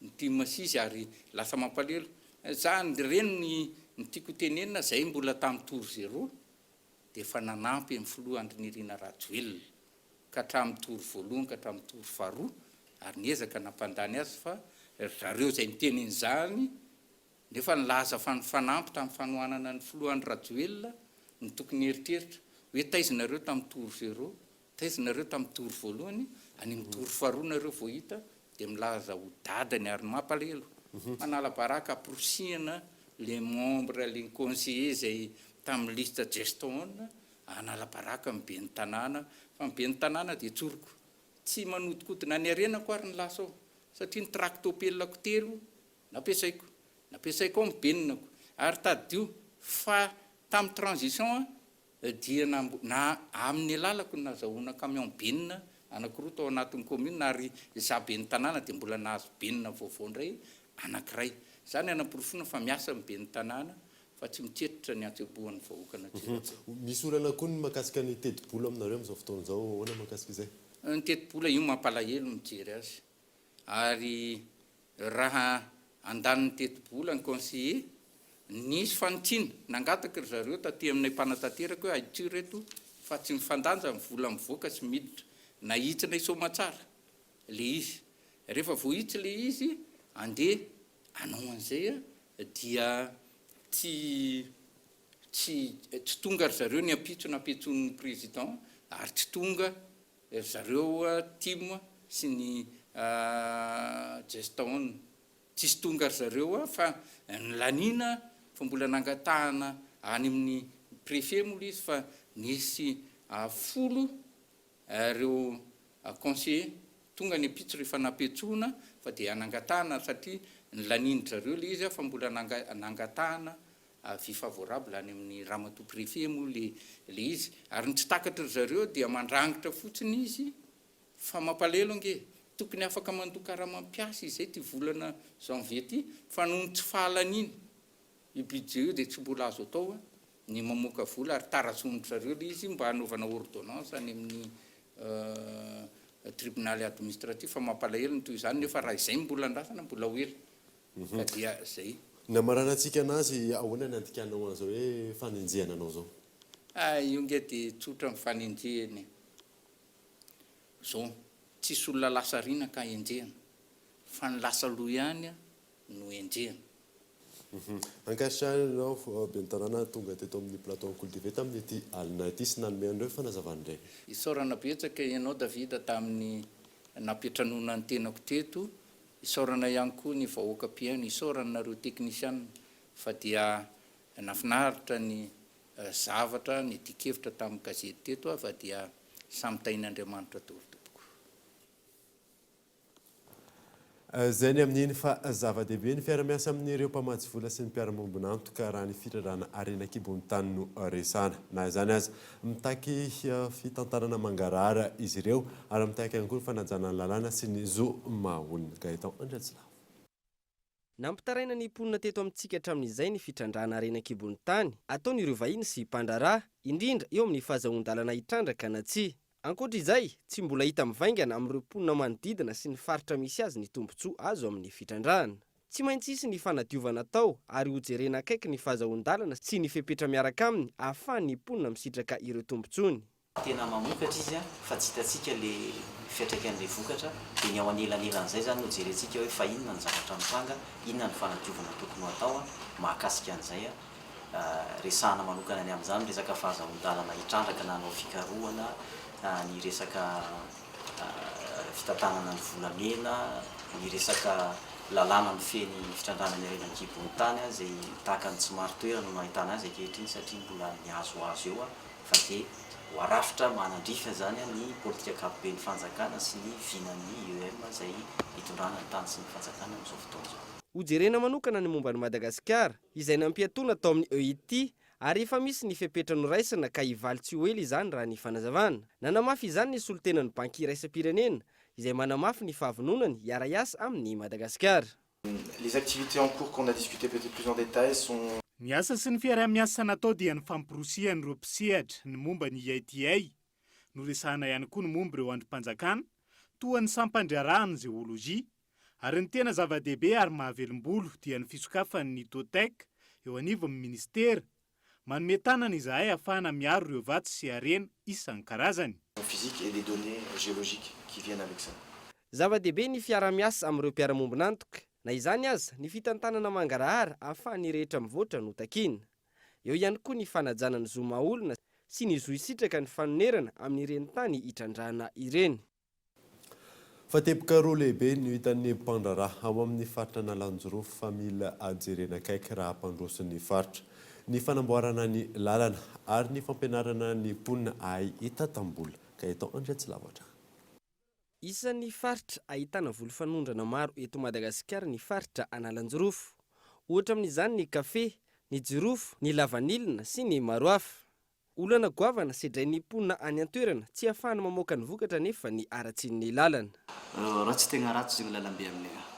ny tim sy izy ary lasa mampalelo za ireny ny ny tiako ho tenenina zay mbola tamin'ny tour zéro dia efa nanampy an'ny filoha Andry Nirina Rajoelina ka hatramin'ny tour voalohany ka hatramin'ny tour faharoa ary niezaka nampandany azy fa ry zareo izay niteny an'izany nefa nilaza fa nifanampy tamin'ny fanohanana ny filoha Andry Rajoelina no tokony hieritreritra hoe taiza nareo tamin'ny tour zéro, taiza nareo tamin'ny tour voalohany, any amin'ny tour faharoa nareo vao hita dia milaza ho dadany ary mampalahelo, manala baraka amporisihana le membre le conseiller izay tamin'ny liste Jeston Hanala baraka ny ben'ny tanàna fa ny ben'ny tanàna dia tsoriko tsy manodikodina ny harenako ary ny lasa ao satria ny tractopelle-ko telo nampiasaiko nampiasaiko ao ny beninako ary tadidio fa tamin'ny transition dia na na amin'ny alalako no nazahoana camion benina anakiroa tao anatin'ny commune ary izaho ben'ny tanàna dia mbola nahazo benina vaovao indray anakiray izany hanaporofoana fa miasa ny ben'ny tanàna fa tsy mitsetitra ny hatsembohan'ny vahoakan'Antsirabe. Misy olana koa ny mahakasika ny tetibola aminareo amin'izao fotoana izao, ahoana mahakasika izay? Ny tetibola io mampalahelo ny mijery azy ary raha handany ny tetibola ny conseiller, nisy fanitsiana, nangataka ry zareo taty aminay mpanatanteraka hoe ahitsio ireto fa tsy mifandanja ny vola mivoaka sy miditra, nahitsinay soamatsara le izy, rehefa voahitsy le izy andeha hanao an'izay dia tsy tsy tsy tonga ry zareo ny ampitso nampiantsoin'ny président ary tsy tonga ry zareo tim sy ny Jeston tsisy tonga ry zareo fa nolaniana fa mbola nangatahana any amin'ny préfet moa ilay izy fa nisy folo Ireo conseillers tonga ny ampitso rehefa nampiantsoana fa dia nangatahana satria nolanian-dry zareo ilay izy fa mbola nangatahana avis favorable any amin'ny ramatoa préfet moa ilay izy ary ny tsy takatry ry zareo dia mandrangitra fotsiny izy fa mampalahelo ange tokony afaka mandoa karama mpiasa izay ity volana janvier ity fa noho ny tsy fahalaniana. Io budget io dia tsy mbola azo atao ny mamoaka vola ary tarazonin-dry zareo ilay izy mba hanaovana ordonnance any amin'ny tribonaly administratif fa mampalahelo ny toy izany nefa raha izay no mbola andrasana mbola ho ela ka dia izay. Namaranantsika anazy, ahoana ny andikanao an'izao hoe fanenjehana anao izao? Ah io nge dia tsotra ny fanenjehana e. Zao, tsisy olona lasa aoriana ka enjehina fa ny lasa aloha ihany no enjehina. Ankasitrahana ianao Ben'ny tanàna tonga teto amin'ny plateau Ankoly TV tamin'ity alina ity sy nanome an'ireo fanazavana ireny. Isaorana betsaka ianao David tamin'ny nampiantranoana ny tenako teto, isaorana ihany koa ny vahoaka mpihaino, isaorana nareo teknisiana fa dia nafinaritra ny zavatra niadian-kevitra tamin'ny gazety teto aho fa dia samy tahin'Andriamanitra daholo tompoko. Izay ny amin'iny fa zava-dehibe ny fiara-miasa amin'ireo mpamatsy vola sy ny mpiara-miombon'antoka raha ny fitrarana harena an-kibon'ny tany no resahana. Na izany aza, mitaky fitantanana mangarahara izy ireo ary mitaky ihany koa ny fanajana ny lalàna sy ny zo maha olona. Gaëtan Andriatsilavo. Nampitaraina ny mponina teto amintsika hatramin'izay ny fitrandrahana harena an-kibon'ny tany ataon'ireo vahiny sy mpandraharaha, indrindra eo amin'ny fahazahoan-dalana hitrandraka na tsia. Ankoatra izay, tsy mbola hita mivaingana amin'ireo mponina manodidina sy ny faritra misy azy ny tombontsoa azo amin'ny fitrandrahana. Tsy maintsy hisy ny fanadiovana atao ary hojerena akaiky ny fahazahoan-dalana sy ny fepetra miaraka aminy ahafahan'ny mponina misitraka ireo tombontsoany. Tena mamokatra izy fa tsy hitantsika le fiantraikan'le vokatra dia ny ao anelanelan'izay zany no jerentsika hoe fa inona ny zavatra mitranga, inona ny fanadiovana tokony ho atao mahakasika an'izay. Resahana manokana ny amin'izany ny resaka fahazahoan-dalana hitrandraka na hanao fikarohana, ny resaka fitantanana ny volamena, ny resaka lalàna mifehy ny fitrandrahana ny harena an-kibon'ny tany izay tahaka ny tsy marin-toerana no ahitana azy ankehitriny satria mbola mihazohazo eo fa dia ho arafitra manandrify izany ny politika ankapoben'ny fanjakana sy ny vinan'ny IEM izay hitondrana ny tany sy ny fanjakana amin'izao fotoana izao. Hojerena manokana ny momba an'i Madagasikara, izay nampiatoana tao amin'ny EIT, ary efa misy ny fepetra noraisina ka hivaly tsy ho ela izany raha ny fanazavana. Nanamafy izany ny solontenan'ny Banky iraisam-pirenena, izay manamafy ny fahavononany hiara-hiasa amin'i Madagasikara. Les activités en cours qu'on a discuté peut-être plus en détail sont. Ny asa sy ny fiaraha-miasa natao dia ny famporisihan'ireo mpisehatra ny momba ny EITA. Noresahana ihany koa ny momba ireo andrim-panjakana toa ny sampan-draharahan'ny zeolojia Ary ny tena zava-dehibe ary mahavelom-bolo dia ny fisokafan'ny Totec eo anivon'ny minisitera. Manome tanana izahay ahafahana miaro ireo vatsy sy harena isan-karazany. physique et les données géologiques qui viennent avec ça. Zava-dehibe ny fiaraha-miasa amin'ireo mpiara-mombon'antoka. Na izany aza, ny fitantanana mangarahara ahafahan'ny rehetra mivoatra no takiana. Eo ihany koa ny fanajana ny zo maha-olona sy ny zo hisitraka ny fanonerana amin'ireny tany hitrandrahana ireny. Fa teboka roa lehibe no hitan'ny mpandraharaha ao amin'ny faritra Analanjirofo fa mila jerena akaiky raha hampandroso ny faritra. Ny fanamboarana ny lalana ary ny fampianarana ny mponina hahay hitantam-bola. Gaëtan Andriatsilavo hatrany. Isan'ny faritra ahitana voly fanondrana maro eto Madagasikara ny faritra Analanjirofo. Ohatra amin'izany ny kafe, ny jirofo, ny lavanilina sy ny maro hafa. Olana goavana sedrain'ny mponina any an-toerana tsy ahafahany mamoaka ny vokatra anefa ny haratsian'ny lalana. Ratsy tegna ratsy zegny lalambe aminay agny.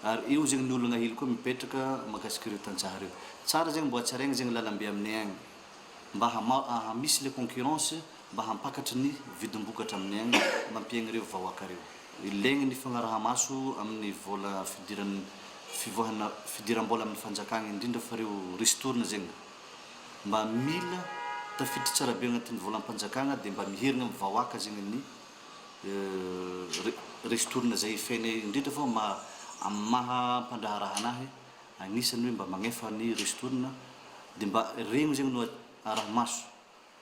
Ary eo zegny ny olagna hely koa mipetraka mahakasika ireo tantsaha ireo. Tsara zegny mbo hatsaraigna zegny lalambe aminay agny mba hama misy le concurrence mba hampakatry ny vidim-bokatra aminay agny mampiaigna ireo vahoaka reo. Ilaigny ny fagnaraha-maso amin'ny vola fidiran fivoahana fidiram-bola amin'ny fanjakagna indrindra fa reo ristourne zegny. Mba mila tafiditra tsara be agnatin'ny volam-panjakagna dia mba miherigna amin'ny vahoaka zegny ny ristourne zay efenay indrindra fa ma amin'ny maha mpandraharaha anahy agnisan'ny hoe mba magnefa ny ristourne dia mba regny zegny no arahi-maso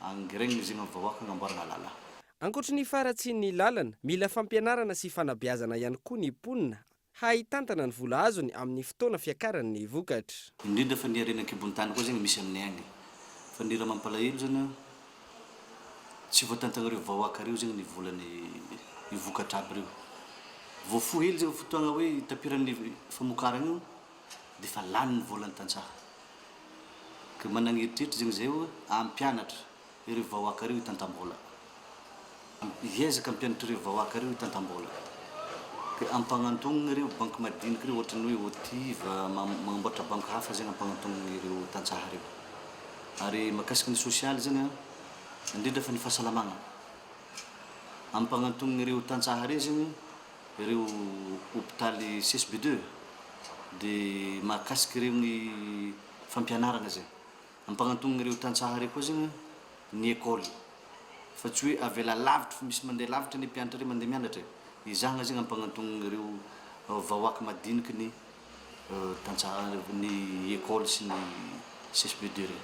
angiregny zegny amin'ny vahoaka agnamboaragna lala. Ankoatry ny faharatsian'ny lalana, mila fampianarana sy fanabeazana ihany koa ny mponina Hahay hitantana ny vola azony amin'ny fotoana fiakaran'ny vokatra. Indrindra fa ny harena an-kibon'ny tany koa zegny misy aminay agny. Fa ny raha mampalahelo zany an, tsy voatantagn'ireo vahoaka reo zegny ny volan'ny io vokatra aby reo. Vao fohy hely zegny fotoagna hoe itapiran'ny famokaragna io de fa lany ny volan'ny tantsaha. Ka managn'eritreritry zegny zay hoe hampianatra ireo vahoaka ireo hitantam-bola. Hiezaka hampianatra ireo vahoaka ireo hitantam-bola. Ka ampagnantognina ireo banky madiniky ireo ohatran'ny hoe OTIV, magnamboatra banky hafa zegny ampagnantognina ireo tantsaha ireo. Ary mahakasika ny sosialy zegny an, indrindra fa ny fahasalamagna, ampagnantognina ireo tantsaha ireo zegny ireo hopitaly CSB deux, de mahakasika ireo ny fampianaragna zegny. Ampagnantognina ireo tantsaha ireo koa zegny ny école fa tsy hoe avela lavitra fa misy mandeha lavitra anie mpianatra reo mandeha mianatra e! Ezahagna zegny ampagnantognina ireo vahoaka madiniky ny tantsaha ny école sy ny CSB deux reo.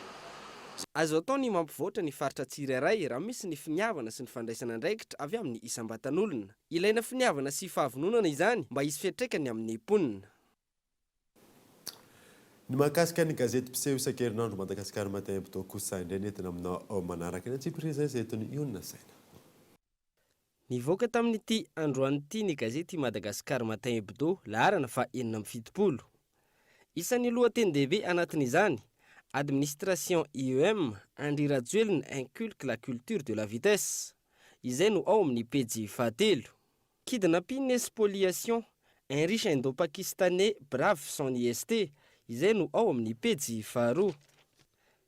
Azo atao ny mampivoatra ny faritra tsirairay raha misy ny finiavana sy ny fandraisana andraikitra avy amin'ny isam-batan'olona. Ilaina finiavana sy fahavononana izany mba hisy fiantraikany amin'ny mponina. Ny mahakasika ny gazety mpiseho isan-kerinandro Madagascar Matin Hebdo kosa indray ny entina aminao manaraka ny antsipiriany izay izay entin'i Ionona Saina. Nivoaka tamin'ity androany ity ny gazety Madagascar Matin Hebdo laharana faha 76. Isan'ny lohateny-dehibe anatin'izany, Administration IEM, Andry Rajoelina inculque la culture de la vitesse. Izay no ao amin'ny pejy fahatelo. Kidnapping et spoliation, un riche indo-pakistanais brave son IST, izay no ao amin'ny pejy faharoa.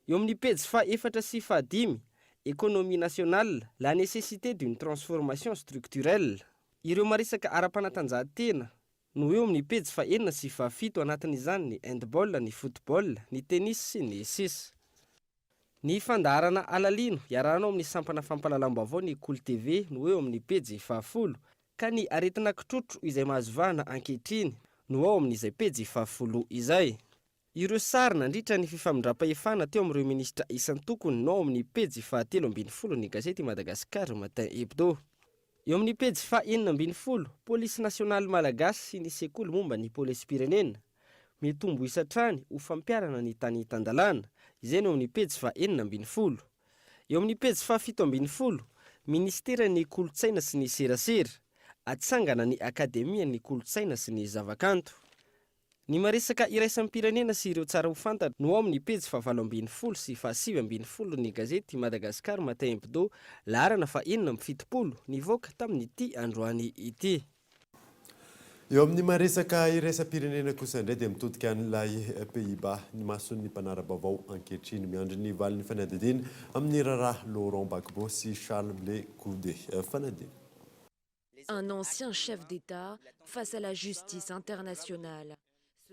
Eo amin'ny pejy faha-efatra sy fahadimy, Économie nationale, la nécessité d'une transformation structurelle. Ireo maresaka ara-panatanjahantena no eo amin'ny pejy fahenina sy fahafito anatin'izany ny handball, ny football, ny tennis sy ny sisa. Ny fandaharana Alalino, iarahanao amin'ny sampana fampahalalam-baovao ny Kolo TV no eo amin'ny pejy fahafolo, ka ny aretina kitrotro izay mahazo vahana ankehitriny no ao amin'izay pejy fahafolo izay. Ireo sary nandritra ny fifamindram-pahefana teo amin'ireo minisitra isan-tokony no ao amin'ny pejy fahatelo ambinifolo ny gazety Madagascar Matin Hebdo. Eo amin'ny pejy faha 16, Polisy nasionaly malagasy sy ny sekoly momba ny polisim-pirenena. Mitombo isa hatrany ho fampiharana ny tany tan-dalàna, izay no eo amin'ny pejy faha 16. Eo amin'ny pejy faha 17, Minisiteran'ny kolontsaina sy ny serasera, atsangana ny Akademian'ny kolontsaina sy ny zavakanto. Ny maresaka iraisam-pirenena sy ireo tsara ho fantatra no ao amin'ny pejy faha 18 sy faha 19 ny gazety Madagascar Matin Hebdo, laharana faha 76, nivoaka tamin'ity androany ity. Eo amin'ny maresaka iraisam-pirenena kosa indray dia mitodika any ilay Pays-Bas ny mason'ny mpanara-baovao ankehitriny. Miandry ny valin'ny fanadihadiana amin'ny raharaha Laurent Gbagbo sy Charles Blé Goudé. Fanadihadiana. Un ancien chef d'État face à la justice internationale.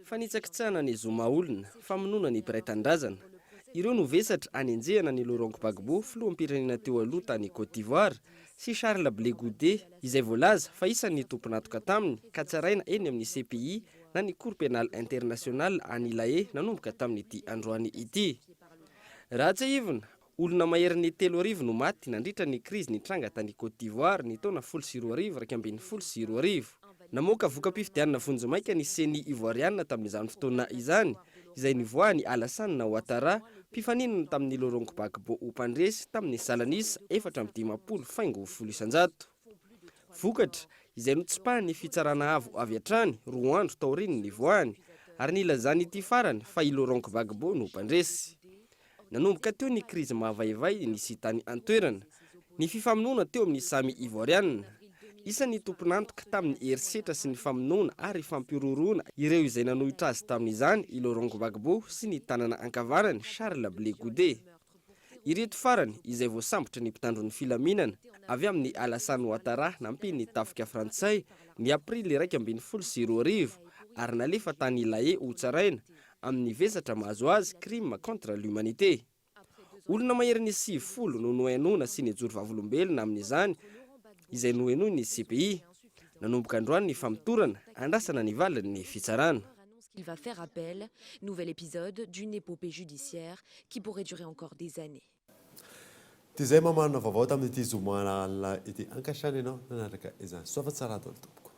Fanitsakitsahana ny zo maha-olona, famonoana ny mpiray tanindrazana. Ireo no vesatra anenjehana an'i Laurent Gbagbo, filoham-pirenena teo aloha tany Côte d'Ivoire, sy Charles Blé Goudé, izay voalaza fa isan'ny tompon'antoka taminy, ka tsaraina eny amin'ny CPI na ny Cour Pénale Internationale any La Haye nanomboka tamin'ity androany ity. Raha tsiahivina, Olona maherin'ny 3000 no maty nandritra ny krizy nitranga tany Côte d'Ivoire ny taona 2010 2011. Namoaka voka-pifidianana vonjimaika ny Ceni Ivoariana tamin'izany fotoana izany, izay nivoahan'i Alassane Ouattara, mpifaninana tamin'i Laurent Gbagbo ho mpandresy tamin'ny salan'isa 54 faingo 10%. Vokatra, izay notsipahan'ny Fitsarana Avo avy hatrany, roa andro taorian'ny nivoahany, ary nilazan'ity farany fa i Laurent Gbagbo no mpandresy. Nanomboka teo ny krizy mahavaivay nisy tany an-toerana, ny fifamonoana teo amin'ny samy Ivoariana. Isan'ny tompon'antoka tamin'ny herisetra sy ny famonoana ary fampihorohoroana ireo izay nanohitra azy tamin'izany i Laurent Gbagbo sy ny tanana ankavanany Charles Blé Goudé. Ireto farany izay voasambotry ny mpitandro ny filaminana avy amin'i Alassane Ouattara nampian'ny tafika frantsay ny aprily 2011 ary nalefa tany La Haye hotsaraina amin'ny vesatra mahazo azy, crime contre l'humanité. Olona maherin'ny 90 no nohenoina sy nijoro vavolombelona amin'izany izay nohenoin'ny CPI. Nanomboka androany ny famotorana, andrasana ny valin'ny fitsarana. qu'il va faire appel, nouvel épisode d'une épopée judiciaire qui pourrait durer encore des années. Dia izay mamarana vaovao tamin'ity zoma alina ity. Ankasitrahana ianao nanaraka izany. Soa fa tsara daholo tompoko.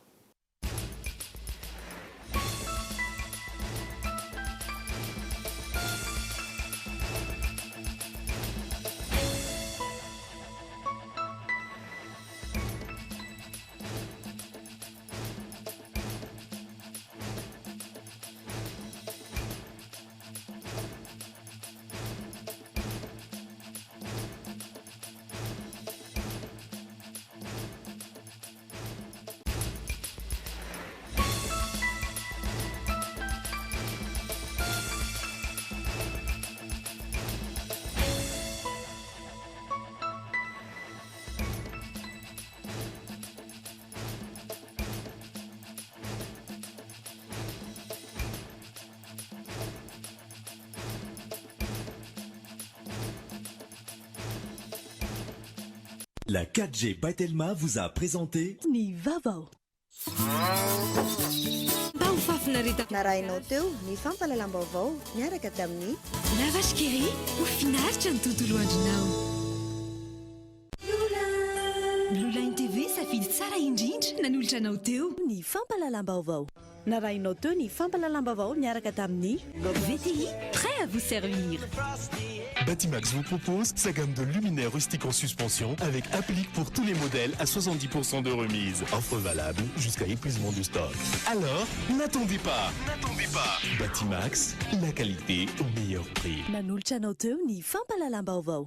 La 4G by Telma vous a présenté Ny vaovao. Mba ho fahafinareta. Narahinao teo ny fampahalalam-baovao niaraka tamin'ny. La Vache qui rit, ho finaritra ny tontolo andronao. Blue Line TV, safidy tsara indrindra, nanolotra anao teo. Ny fampahalalam-baovao. Narahinao teo ny fampahalalam-baovao niaraka tamin'ny. VTI, prêt à vous servir. Batimax vous propose sa gamme de luminaires rustiques en suspension avec applique pour tous les modèles à 70% de remise. Offre valable jusqu'à épuisement du stock. Alors, n'attendez pas. N'attendez pas. Batimax, la qualité au meilleur prix. Nanolotra anao teo ny fampahalalam-baovao.